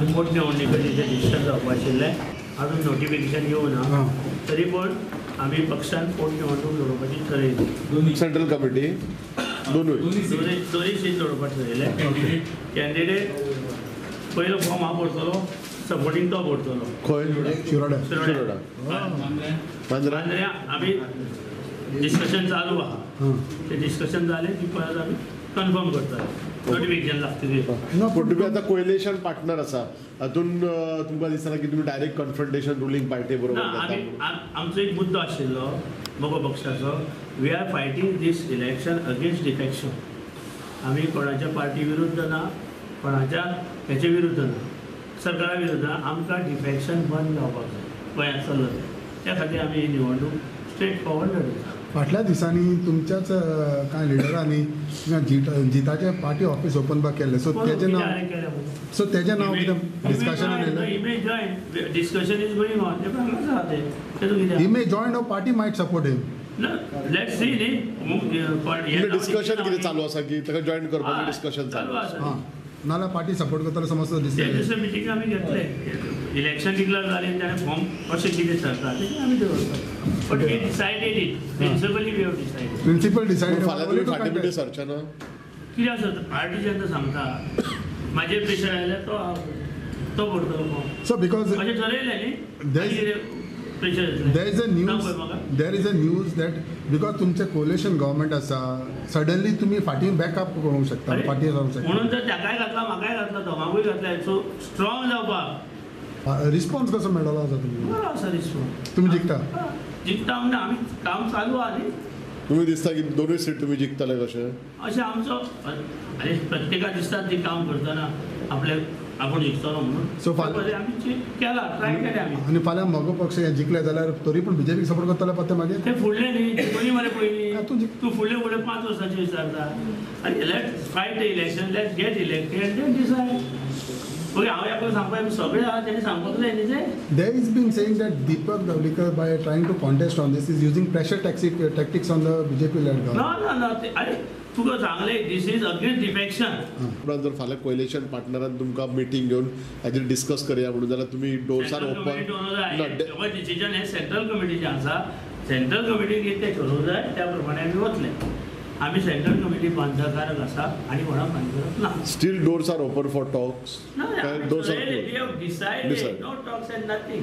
आमचे पोटनिवडणुकेचें डिसिजन जावपा आशिल्लें, अजून नोटिफिकेशन येवना, तरी पण आमी पक्षान पोटनिवडणूक लडोवपाची ठरयली. सेंट्रल कमिटी दोनूय दोनूय सीट लडोवपाक ठरयलें. कॅन्डिडेट पयलो फॉर्म हांव भरतलो, सपोर्टींग तो भरतलो. खंय? शिरोडा. शिरोडा मांद्र्या आमी डिस्कशन चालू आहा, ते डिस्कशन जालें की परत आमी कन्फर्म करतले, नोटिफिकेशन लागतली. पूण तुमी आतां कोएलिशन पार्टनर आसा, हातून तुमकां दिसना की तुमी डायरेक्ट कन्फ्रंटेशन रुलींग पार्टी बरोबर? आमी आमचो एक मुद्दो आशिल्लो मगो पक्षाचो, we are fighting this election against defection. आमी कोणाच्या पार्टी विरुद्ध ना, कोणाच्या हेचे विरुद्ध ना, सरकारा विरुद्ध ना, आमकां डिफेक्शन बंद जावपाक जाय गोंयांत चल्लो तें. त्या खातीर आमी ही निवडणूक स्ट्रेट फॉरवर्ड लडयता. फाटल्या दिसांनी तुमच्याच कांय लिडरांनी जिताचे पार्टी ऑफिस ओपन बॅक केल्लें, सो तेजें नांव, सो तेजें नांव कितें डिस्कशनान येयलें? He may join, discussion is going on. He may join or party might support him. Let's see न्ही, डिस्कशन कितें चालू आसा की ताका जॉयन करपाचें डिस्कशन चालू आसा, नाल्यार पार्टी सपोर्ट करतले समजता दिसता. त्या दिसा मिटींग आमी घेतले, इलेक्शन डिक्लेअर जालें ताणें फॉर्म कशें कितें सरता तेजें आमी दवरता. But we decided it principally, we have decided. Principal decided. फाल्यां तुमी फाटीं बिटी सरचे ना? कितें आसा, पार्टी जेन्ना सांगता म्हाजेर प्रेशर आयल्यार तो तो भरतलो फॉर्म. सो because अशें ठरयलें न्ही, pressure. There is a news, there is a news that because तुमचें कोलेशन गव्हर्मेंट आसा, सडनली तुमी फाटीं बॅकअप करूंक शकता, फाटीं जावंक शकता. म्हणून तर ताकाय घातला, म्हाकाय घातला, दोगांकूय घातला. सो स्ट्रॉंग जावपाक. रिस्पॉन्स कसो मेळटलो आसा तुमकां? बरो आसा रिस्पॉन्स. तुमी जिखता? जिखता म्हणजे आमी काम चालू आहा न्ही. तुमी दिसता की दोनूय सीट तुमी जिखतले कशें? अशें आमचो आनी प्रत्येकाक दिसता ती काम करतना आपले आपूण जिखतलो म्हणून. सो आमी केला, ट्राय केलें आमी. आनी फाल्यां मगो पक्ष हे जिखले जाल्यार तरी पूण बीजेपीक सपोर्ट करतले पत्ते मागीर? ते फुडले न्ही, पयलीं मरे पयलीं तूं फुडले फुडले 5 वर्सांचे विचारता. आनी let fight the election, let get elected and then decide. Okay, हांव एकलो सांगपाक सगळे आहा तेणी सांगपाक जाय न्ही तें. There is been saying that Deepak Dhavlikar by trying to contest on this is using pressure tactics on the BJP led government. ना ना ना, अरे तुका सांगलें, this is against defection. उपरांत जर फाल्यां कोएलिशन पार्टनरान तुमकां मिटींग घेवन हाजेर डिस्कस करया म्हणून जाल्यार तुमी डोर्स आर ओपन? डिसिजन हें सेंट्रल कमिटीचें आसा, सेंट्रल कमिटीन कितें तें ठरोवंक जाय, त्या प्रमाणे आमी वतले. आमी सेंट्रल कमिटी बांधकारक आसा आनी कोणाक बांधकारक ना. Still doors are open for talks? No, we have decided, no talks and nothing.